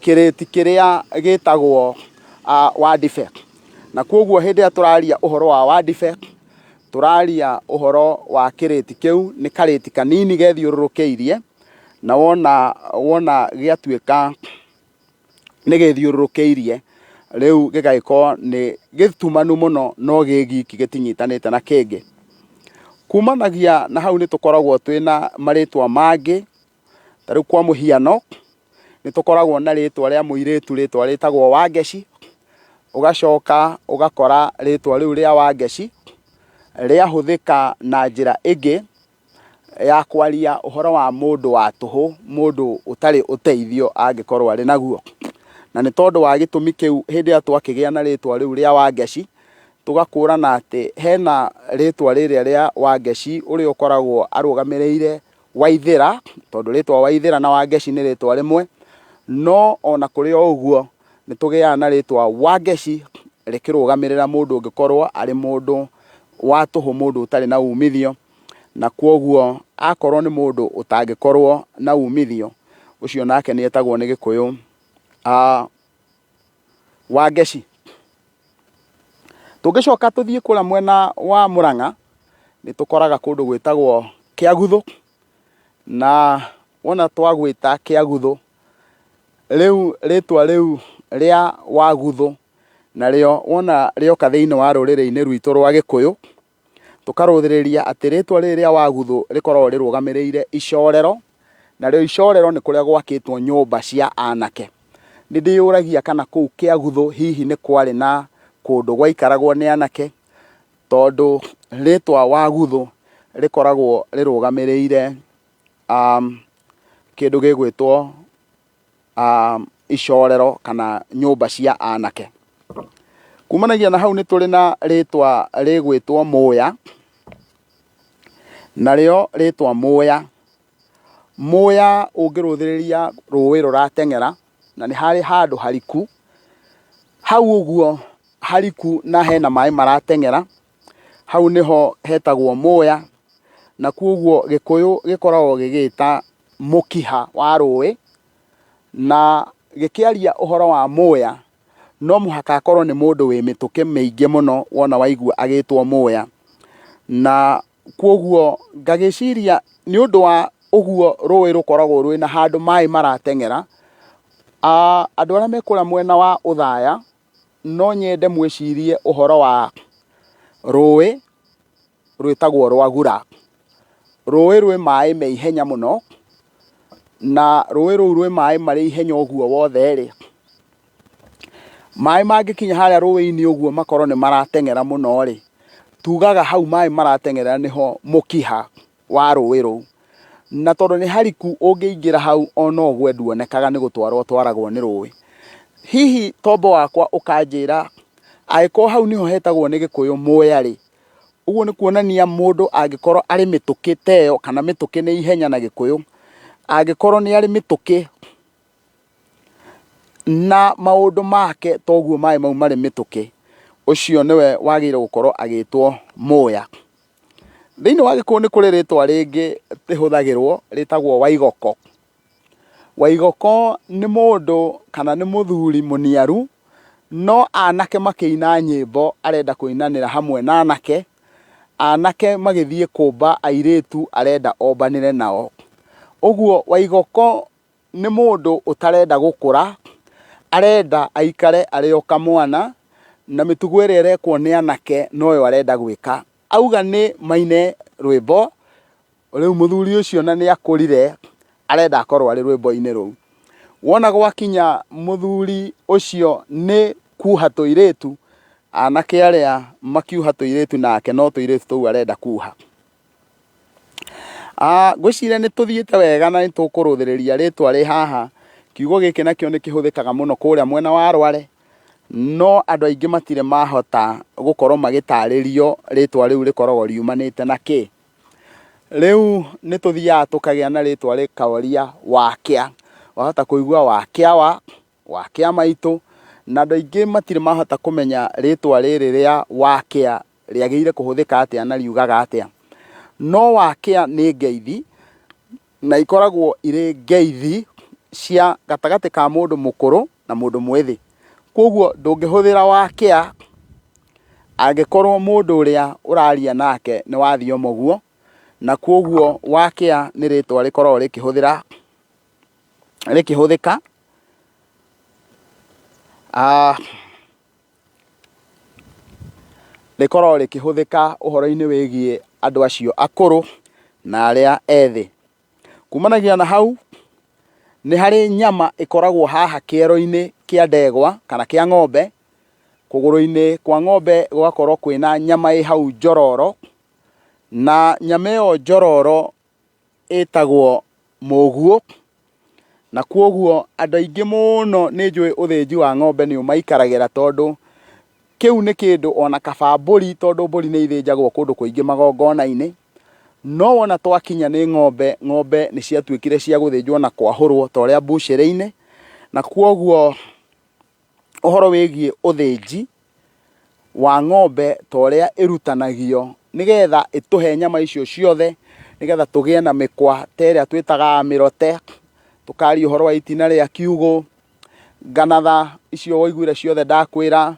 kĩrĩti kĩrĩa gĩtagwo wandibe. Na kwoguo hĩndĩ ĩrĩa tũraria ũhoro wa wandibe, tũraria ũhoro wa kĩrĩti kĩu, nĩ karĩti kanini gethiũrũrũkĩirie, na wona wona gĩatuĩka nĩ gĩthiũrũrũkĩirie, rĩu gĩgagĩkorwo nĩ gĩtumanu mũno no gĩ giki gĩtinyitanĩte na kĩngĩ. Kumanagia na hau nĩ tũkoragwo twĩna marĩtwa mangĩ, ta rĩu kwa mũhiano, nĩ tũkoragwo na rĩtwa rĩa mũirĩtu rĩtwa rĩtagwo Wangeci, ũgacoka ũgakora rĩtwa rĩu rĩa Wangeci rĩahũthĩka na njĩra ĩngĩ ya kwaria ũhoro wa mũndũ wa tũhũ, mũndũ ũtarĩ ũteithio angĩkorwo arĩ naguo. Na nĩ tondũ wa gĩtũmi kĩu hĩndĩ ĩrĩa twakĩgĩa na rĩtwa rĩu rĩa Wangeci, tũgakũrana atĩ hena rĩtwa rĩrĩa rĩa Wangeci ũrĩa ũkoragwo arũgamĩrĩire Waithĩra, tondũ rĩtwa Waithĩra na Wangeci nĩ rĩtwa rĩmwe, no ona kũrĩ o ũguo nĩ tũgĩaga na rĩtwa Wangeci rĩkĩrũgamĩrĩra mũndũ ũngĩkorwo arĩ mũndũ wa tũhũ, mũndũ ũtarĩ na umithio, na kwoguo akorwo nĩ mũndũ ũtangĩkorwo na umithio, ũcio nake nĩ etagwo nĩ Gĩkũyũ Wangeci. Tũngĩcoka tũthiĩ kũrĩa mwena wa Mũrang'a, nĩ tũkoraga kũndũ gwĩtagwo Kĩaguthũ, na wona twagwĩta Kĩaguthũ, rĩu rĩtwa rĩu rĩa Waguthũ, narĩo wona rĩoka thĩiniĩ wa rũrĩrĩ-inĩ rwitũ rwa Gĩkũyũ, tũkarũthĩrĩria atĩ rĩtwa rĩrĩ rĩa Waguthũ rĩkoragwo rĩrũgamĩrĩire icorero, narĩo icorero nĩ kũrĩa gwakĩtwo nyũmba cia anake. Nĩ ndĩyũragia kana kũu Kĩaguthũ hihi nĩ kwarĩ na kũndũ gwaikaragwo nĩ anake, tondũ rĩtwa Waguthũ rĩkoragwo rĩrũgamĩrĩire kĩndũ gĩgwĩtwo icorero kana nyũmba cia anake. Kumanagia na hau nĩ tũrĩ na rĩtwa rĩgwĩtwo Mũya, narĩo rĩtwa Mũya, Mũya ũngĩrũthĩrĩria rũĩ rũrateng'era na nĩ harĩ handũ hariku, hau ũguo hariku na hena maĩ marateng'era, hau nĩho hetagwo Mũya, na kwoguo Gĩkũyũ gĩkoragwo gĩgĩta mũkiha wa rũĩ, Na gĩkĩaria ũhoro wa Mũya, no mũhaka akorwo nĩ mũndũ wĩ mĩtũkĩ mĩingĩ mũno wona waigua agĩtwo Mũya. Na kwoguo ngagĩciria nĩ ũndũ wa ũguo rũĩ rũkoragwo rwĩna handũ maĩ marateng'era, andũ arĩa me kũrĩa mwena wa Othaya, no nyende mwĩcirie ũhoro wa rũĩ rwĩtagwo Rwagura. Rũĩ rwĩ maĩ me ihenya mũno, na rũĩ rũu rwĩ maĩ marĩ ihenya ũguo wothe rĩ, maĩ mangĩkinya harĩa rũĩ-inĩ ũguo makorwo nĩ marateng'era mũno rĩ, tugaga hau maĩ marateng'erera nĩho mũkiha wa rũĩ rũu. Na tondũ nĩ hariku ũngĩingĩra hau ona ũgwe nduonekaga nĩ gũtwarwo ũtwaragwo nĩ rũĩ. Hihi tombo wakwa ũkanjĩra angĩkorwo hau nĩho hetagwo nĩ Gĩkũyũ Mũya rĩ, ũguo nĩ kuonania mũndũ angĩkorwo arĩ mĩtũkĩ ta ĩyo, kana mĩtũkĩ nĩ ihenya na Gĩkũyũ, angĩkorwo nĩ arĩ mĩtũkĩ na maũndũ make toguo maĩ mau marĩ mĩtũkĩ, ũcio nĩwe wagĩrĩire gũkorwo agĩtwo Mũya. Thĩinĩ wa Gĩkũyũ nĩ kũrĩ rĩtwa rĩngĩ rĩhũthagĩrwo rĩtagwo Waigoko. Waigoko nĩ mũndũ kana nĩ mũthuri mũniaru, no anake makĩina nyĩmbo arenda kũinanĩra hamwe na anake, anake magĩthiĩ kũmba airĩtu arenda ombanĩre nao. Ũguo Waigoko nĩ mũndũ ũtarenda gũkũra, arenda aikare arĩ o kamwana, na mĩtugo ĩrĩa ĩrekwo nĩ anake noyo arenda gwĩka. Auga nĩ maine rwĩmbo, rĩu mũthuri ũcio na nĩ akũrire, arenda akorwo arĩ rwĩmbo-inĩ rũu. Wona gwakinya mũthuri ũcio nĩ kuha tũirĩtu, anake arĩa makiuha tũirĩtu nake no tũirĩtu tũu arenda kuha. Ngwĩciria nĩ tũthiĩte wega na nĩ tũkũrũthĩrĩria rĩtwa rĩ haha. Kiugo gĩkĩ nakĩo nĩ kĩhũthĩkaga mũno kũrĩa mwena wa Rware, no andũ aingĩ matirĩ mahota gũkorwo magĩtarĩrio rĩtwa rĩu rĩkoragwo riumanĩte na kĩ. Rĩu nĩ tũthiaga tũkagĩa na rĩtwa rĩkoria wakĩa. Wahota kũigua wakĩa wa, wakĩa maitũ, na andũ aingĩ matirĩ mahota kũmenya rĩtwa rĩrĩ rĩa wakĩa rĩagĩrĩire kũhũthĩka atĩa na riugaga atĩa. No wakĩa nĩ ngeithi, na ikoragwo irĩ ngeithi cia gatagatĩ ka mũndũ mũkũrũ na mũndũ mwĩthĩ. Koguo ndũngĩhũthĩra wakĩa angĩkorwo mũndũ ũrĩa ũraria nake nĩ wa thiomo guo, na koguo wakĩa nĩ rĩtwa rĩkoragwo rĩkĩhũthĩra rĩkĩhũthĩka. Rĩkoragwo rĩkĩhũthĩka ũhoro-inĩ wĩgiĩ andũ acio akũrũ na arĩa ethĩ. Kumanagia na hau, nĩ harĩ nyama ĩkoragwo haha kĩero-inĩ kĩa ndegwa kana kĩa ng'ombe, kũgũrũ-inĩ kwa ng'ombe gũgakorwo kwĩna nyama ĩ hau njororo, na nyama ĩyo njororo ĩtagwo mũguo, na kwoguo andũ aingĩ mũno nĩ njũĩ ũthĩnji wa ng'ombe nĩ ũmaikaragĩra tondũ kĩu nĩ kĩndũ ona kaba mbũri tondũ mbũri nĩ ithĩnjagwo kũndũ kũingĩ magongona-inĩ, no wona twakinya nĩ ng'ombe, ng'ombe nĩ ciatuĩkire cia gũthĩnjwo na kwahũrwo ta ũrĩa mbucĩrĩ-inĩ, na kwoguo ũhoro wĩgiĩ ũthĩnji wa ng'ombe ta ũrĩa ĩrutanagio nĩgetha ĩtũhe nyama icio ciothe, nĩgetha tũgĩe na mĩkwa ta ĩrĩa twĩtaga mĩrote, tũkaria ũhoro wa itina rĩa kiugũ, nganatha icio waiguire ciothe ndakwĩra,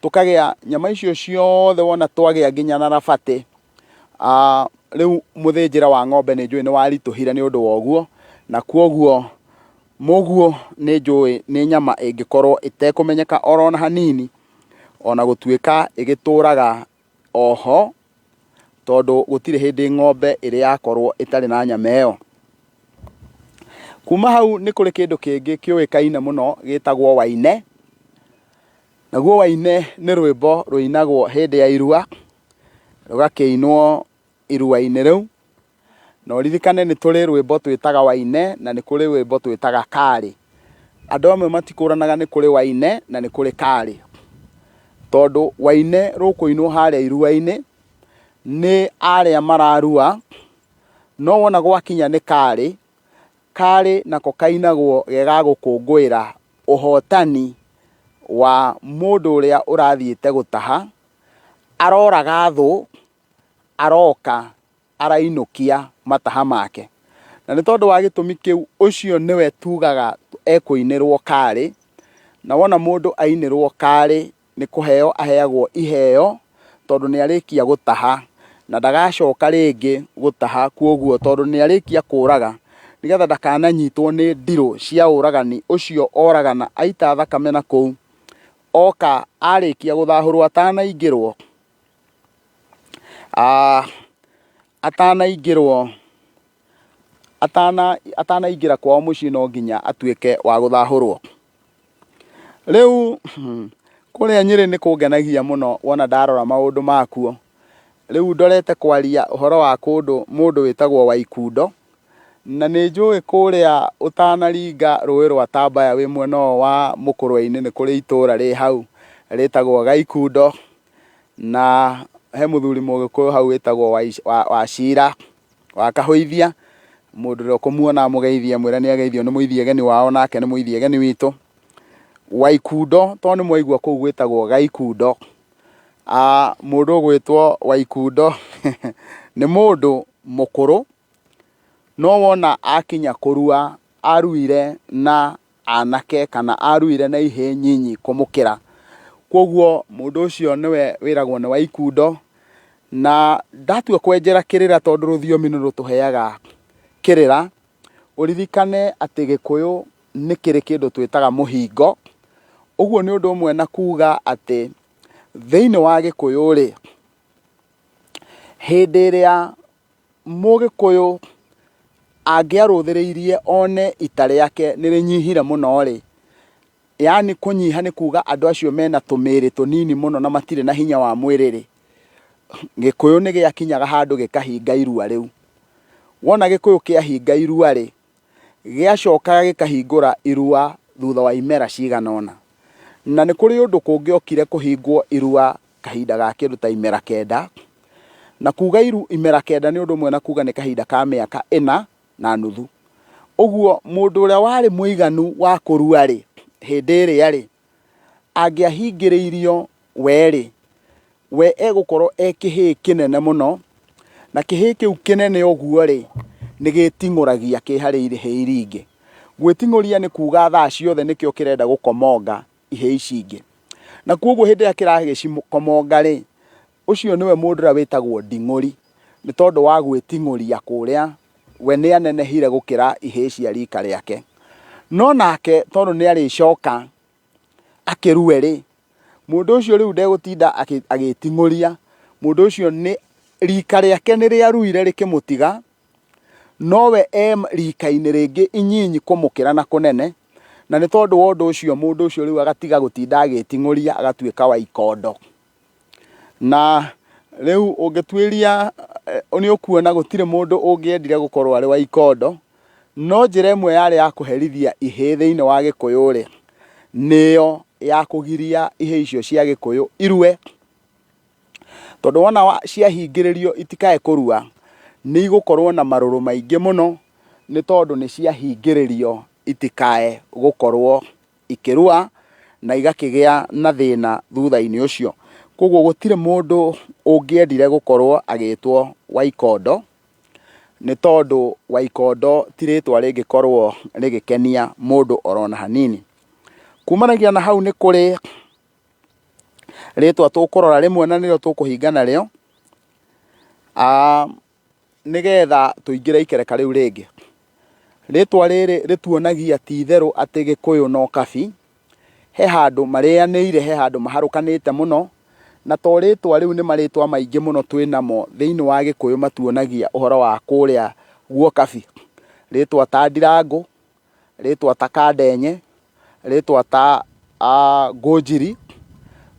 tũkagĩa nyama icio ciothe wona twagĩa nginya na rabatĩ, rĩu mũthĩnjĩre wa ng'ombe nĩ njũĩ nĩ waritũhire nĩ ũndũ wa ũguo, na kwoguo mũguo nĩ njũĩ nĩ nyama ĩngĩkorwo ĩtekũmenyeka oro na hanini, ona gũtuĩka ĩgĩtũraga oho, tondũ gũtirĩ hĩndĩ ng'ombe ĩrĩ yakorwo ĩtarĩ na nyama ĩyo. Kuma hau nĩ kũrĩ kĩndũ kĩngĩ kĩũĩkaine mũno gĩtagwo waine, naguo waine nĩ rwĩmbo rũinagwo hĩndĩ ya irua, rũgakĩinwo irua-inĩ rĩu, na ũririkane nĩ tũrĩ rwĩmbo twĩtaga waine na nĩ kũrĩ rwĩmbo twĩtaga karĩ. Andũ amwe matikũranaga nĩ kũrĩ waine na nĩ kũrĩ karĩ, tondũ waine rũkũinwo harĩa irua-inĩ nĩ arĩa mararua, no wona gwakinya nĩ karĩ, karĩ nako kainagwo ge ga gũkũngũĩra ũhotani wa mũndũ ũrĩa ũrathiĩte gũtaha, aroraga thũ, aroka arainũkia mataha make. Na nĩ tondũ wa gĩtũmi kĩu ũcio nĩwe tugaga ekũinĩrwo karĩ, na wona mũndũ ainĩrwo karĩ nĩ kũheo aheagwo iheo tondũ nĩ arĩkia gũtaha na ndagacoka rĩngĩ gũtaha kwoguo tondũ nĩ arĩkia kũraga nĩgetha ndakananyitwo nĩ ndirũ cia ũragani ũcio oragana aita thakame na kũu oka arĩkia gũthahũrwo atanaingĩrwo atanaingĩrwo atanaingĩra kwao mũciĩ no nginya atuĩke wa gũthahũrwo. Rĩu kũrĩa Nyĩrĩ nĩ kũngenagia mũno wona ndarora maũndũ makuo. Rĩu ndorete kwaria ũhoro wa kũndũ mũndũ wĩtagwo Waikundo, na nĩ njũĩ kũrĩa ũtanaringa rũĩ rwa Tambaya wĩ mwena ũyũ wa Mũkũrwe-inĩ nĩ kũrĩ itũra rĩ hau rĩtagwo Gaikundo, na he mũthuri mũgĩkũyũ hau wĩtagwo Wacira. Wa Kahũithia, mũndũ ũrĩa ũkũmuona amũgeithie amwĩre nĩ ageithio nĩ mũithiegeni wao nake nĩ mũithiegeni witũ. Waikundo tondũ nĩ mwaigua kũu gwĩtagwo Gaikundo, mũndũ ũgwĩtwo Waikundo nĩ mũndũ mũkũrũ, no wona akinya kũrua aruire na anake kana aruire na ihĩĩ nyinyi kũmũkĩra. Kwoguo mũndũ ũcio nĩwe wĩragwo nĩ Waikundo, na ndatua kwenjera kĩrĩra tondũ rũthiomi nĩ rũtũheaga kĩrĩra, ũririkane atĩ Gĩkũyũ nĩ kĩrĩ kĩndũ twĩtaga mũhingo. Ũguo nĩ ũndũ ũmwe na kuga atĩ thĩinĩ wa Gĩkũyũ rĩ, hĩndĩ ĩrĩa Mũgĩkũyũ angĩarũthĩrĩirie one ita rĩake nĩ rĩnyihire mũno-rĩ, yaani kũnyiha nĩ kuga andũ acio mena tũmĩrĩ tũnini mũno na matirĩ na hinya wa mwĩrĩ-rĩ, Gĩkũyũ nĩ gĩakinyaga handũ gĩkahinga irua rĩu. Wona Gĩkũyũ kĩahinga irua-rĩ, gĩacokaga gĩkahingũra irua thutha wa imera cigana ũna. Na nĩ kũrĩ ũndũ kũngĩokire kũhingwo irua kahinda ga kĩndũ ta imera kenda, na kuga imera kenda nĩ ũndũ ũmwe na kuga nĩ kahinda ka mĩaka ĩna na nuthu. Ũguo mũndũ ũrĩa warĩ mũiganu wa kũrua-rĩ, hĩndĩ ĩrĩa-rĩ, angĩahingĩrĩirio we-rĩ, we egũkorwo e kĩhĩĩ kĩnene mũno, na kĩhĩĩ kĩu kĩnene ũguo-rĩ, nĩ gĩting'ũragia kĩ harĩ ihĩĩ iria ingĩ. Gwĩting'ũria nĩ kuga thaa ciothe nĩkĩo kĩrenda gũkomonga ihĩĩ ici ingĩ. Na koguo hĩndĩ ĩrĩa kĩragĩcikomonga-rĩ, ũcio nĩwe mũndũ ũrĩa wĩtagwo nding'ũri, nĩ tondũ wa gwĩting'ũria kũrĩa, we nĩ anenehire gũkĩra ihĩĩ cia rika rĩake. No nake tondũ nĩ arĩcoka akĩrue-rĩ, mũndũ ũcio rĩu ndegũtinda agĩting'ũria, mũndũ ũcio nĩ rika rĩake nĩ rĩaruire rĩkĩmũtiga, nowe e rika-inĩ rĩngĩ inyinyi kũmũkĩra na kũnene, na nĩ tondũ wa ũndũ ũcio mũndũ ũcio rĩu agatiga gũtinda agĩting'ũria agatuĩka wa ikondo. Na rĩu ũngĩtuĩria nĩ ũkuona gũtirĩ mũndũ ũngĩendire gũkorwo arĩ wa ikondo, no njĩra ĩmwe yarĩ ya kũherithia ihĩĩ thĩinĩ wa gĩkũyũ rĩ, nĩyo ya kũgiria ihĩĩ icio cia gĩkũyũ irue. Tondũ wona ciahingĩrĩrio itikae kũrua, nĩ igũkorwo na marũrũ maingĩ mũno, nĩ tondũ nĩ ciahingĩrĩrio itikae gũkorwo ikĩrua na igakĩgĩa na thĩna thutha-inĩ ũcio. Koguo gũtirĩ mũndũ ũngĩendire gũkorwo agĩtwo Waikondo, nĩ tondũ Waikondo ti rĩtwa rĩngĩkorwo rĩgĩkenia mũndũ oro na hanini. Kumanagia na hau nĩ kũrĩ rĩtwa tũkũrora rĩmwe na nĩrĩo tũkũhinga narĩo, nĩgetha tũingĩre ikereka rĩu rĩngĩ. Rĩtwa rĩrĩ rĩtuonagia ti itherũ atĩ Gĩkũyũ na Ũkabi he handũ marĩanĩire, he handũ maharũkanĩte mũno, na to rĩtwa rĩu nĩ marĩtwa maingĩ mũno twĩ namo thĩinĩ wa Gĩkũyũ matuonagia ũhoro wa kũrĩa guokabi. Rĩtwa ta Ndirangũ, rĩtwa ta Kandenye, rĩtwa ta Ngũnjiri,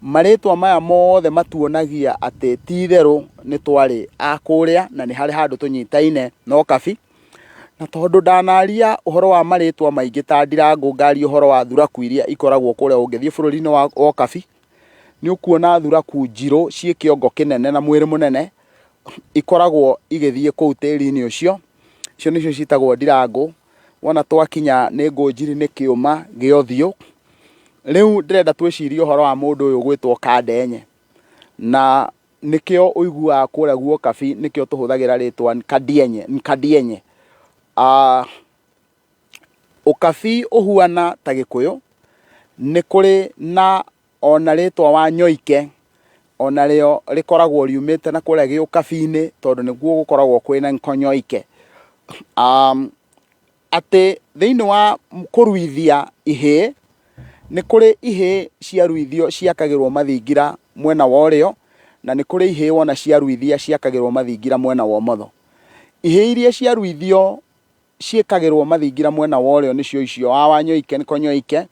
marĩtwa maya mothe matuonagia atĩ ti itherũ nĩ twarĩ a kũrĩa na nĩ harĩ handũ tũnyitaine na ũkabi. Na tondũ ndanaria ũhoro wa marĩtwa maingĩ ta Ndirangũ, ngaria ũhoro wa thuraku iria ikoragwo kũrĩa ũngĩthiĩ bũrũri-inĩ wa ũkabi, nĩ ũkuona thuraku njirũ ciĩ kĩongo kĩnene na mwĩrĩ mũnene, ikoragwo igĩthiĩ kũu tĩri-inĩ ũcio, icio nĩcio ciĩtagwo ndirangũ. Wona twakinya nĩ ngũnjiri nĩ kĩũma gĩa ũthiũ. Rĩu ndĩrenda twĩcirie ũhoro wa mũndũ ũyũ ũgwĩtwo Kandenye. Na nĩkĩo ũiguaga kũrĩa guokabi nĩkĩo tũhũthagĩra rĩtwa Kadienye, Nkadienye. Ũkabi ũhuana ta Gĩkũyũ, nĩ kũrĩ na ona rĩtwa Wanyoike, onarĩo rĩkoragwo riumĩte na kũrĩa gĩũkabi-inĩ tondũ nĩkuo gũkoragwo kwĩna Nkonyoike. Atĩ thĩinĩ wa kũruithia ihĩĩ, nĩ kũrĩ ihĩĩ ciaruithio ciakagĩrwo mathingira mwena wa ũrĩo, na nĩ kũrĩ ihĩĩ wona ciaruithia ciakagĩrwo mathingira mwena wa ũmotho. Ihĩĩ iria ciaruithio ciĩkagĩrwo mathingira mwena wa ũrĩo nĩcio icio wa Wanyoike nĩ Konyoike,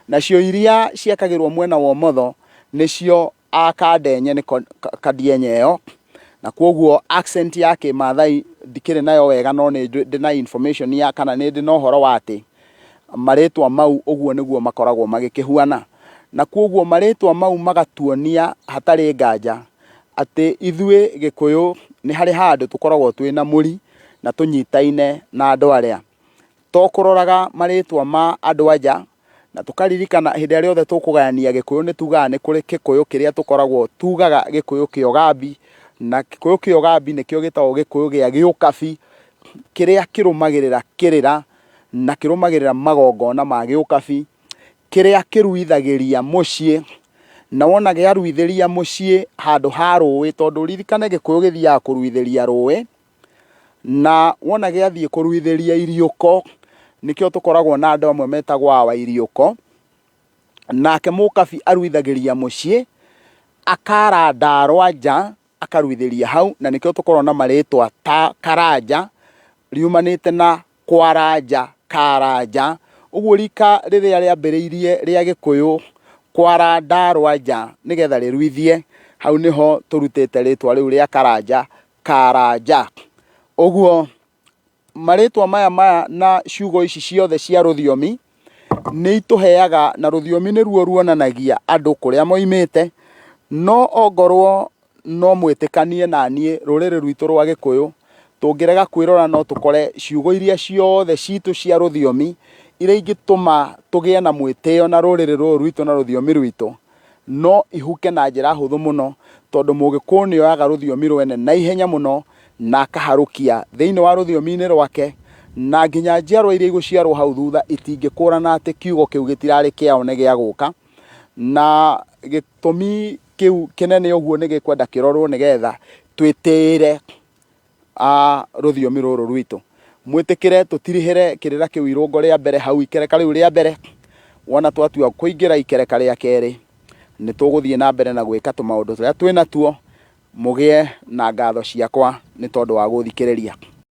nacio iria ciakagĩrwo mwena wa ũmotho nĩcio a Kandenye nĩ Kandienye ĩyo, na kwoguo accent ya kĩmathai ndikĩrĩ nayo wega no nĩ ndĩ na information ya kana nĩ ndĩ na ũhoro wa atĩ marĩtwa mau ũguo nĩguo makoragwo magĩkĩhuana. Na kwoguo marĩtwa mau magatuonia hatarĩ nganja atĩ ithuĩ Gĩkũyũ nĩ harĩ handũ tũkoragwo twĩna mũri na tũnyitaine na andũ arĩa. To kũroraga marĩtwa ma andũ a nja, na tũkaririkana hĩndĩ ĩrĩa yothe tũkũgayania Gĩkũyũ nĩ tugaga nĩ kũrĩ Gĩkũyũ kĩrĩa tũkoragwo tugaga Gĩkũyũ kĩa ũgambi, na Gĩkũyũ kĩa ũgambi nĩkĩo gĩtagwo Gĩkũyũ gĩa gĩũkabi, kĩrĩa kĩrũmagĩrĩra kĩrĩra na kĩrũmagĩrĩra magongona ma gĩũkabi, kĩrĩa kĩruithagĩria mũciĩ, na wona gĩaruithĩria mũciĩ handũ ha rũĩ, tondũ ũririkane Gĩkũyũ gĩthiaga kũruithĩria rũĩ, na wona gĩathiĩ kũruithĩria iriũko, nĩkĩo tũkoragwo na andũ amwe metagwo awa iriũko, nake mũkabi aruithagĩria mũciĩ, akara ndarwa nja, akaruithĩria hau, na nĩkĩo tũkoragwo na marĩtwa ta Karanja, riumanĩte na Kwaranja, Karanja, ũguo rika rĩrĩa rĩambĩrĩirie rĩa Gĩkũyũ kwara ndarwa nja nĩgetha rĩruithie, hau nĩho tũrutĩte rĩtwa rĩu rĩa Karanja, Karanja. Ũguo marĩtwa maya maya na ciugo ici ciothe cia rũthiomi nĩ itũheaga, na rũthiomi nĩruo ruonanagia andũ kũrĩa moimĩte, no ongorwo no mwĩtĩkanie na niĩ rũrĩrĩ rwitũ rwa Gĩkũyũ, tũngĩrega kwĩrora no tũkore ciugo iria ciothe citũ cia rũthiomi, iria ingĩtũma tũgĩe na mwĩtĩo na rũrĩrĩ rũrũ rwitũ na rũthiomi rwitũ, no ihuke na njĩra hũthũ mũno, tondũ Mũgĩkũyũ nĩ oyaga rũthiomi rwene na ihenya mũno, na akaharũkia thĩinĩ wa rũthiomi-inĩ rwake, na nginya njiarwa iria igũciarwo hau thutha itingĩkũrana atĩ kiugo kĩu gĩtirarĩ kĩao nĩ gĩa gũka. Na gĩtũmi kĩu kĩnene ũguo nĩ gĩkwenda kĩrorwo nĩgetha twĩtĩĩre rũthiomi rũrũ rwitũ. Mwĩtĩkĩre tũtirihĩre kĩrĩra kĩu irũngo rĩa mbere hau ikereka rĩu rĩa mbere, wona twatua kũingĩra ikereka rĩa kerĩ, nĩ tũgũthiĩ na mbere na gwĩka tũmaũndũ tũrĩa twĩnatuo, mũgĩe na ngatho ciakwa nĩ tondũ wa gũthikĩrĩria.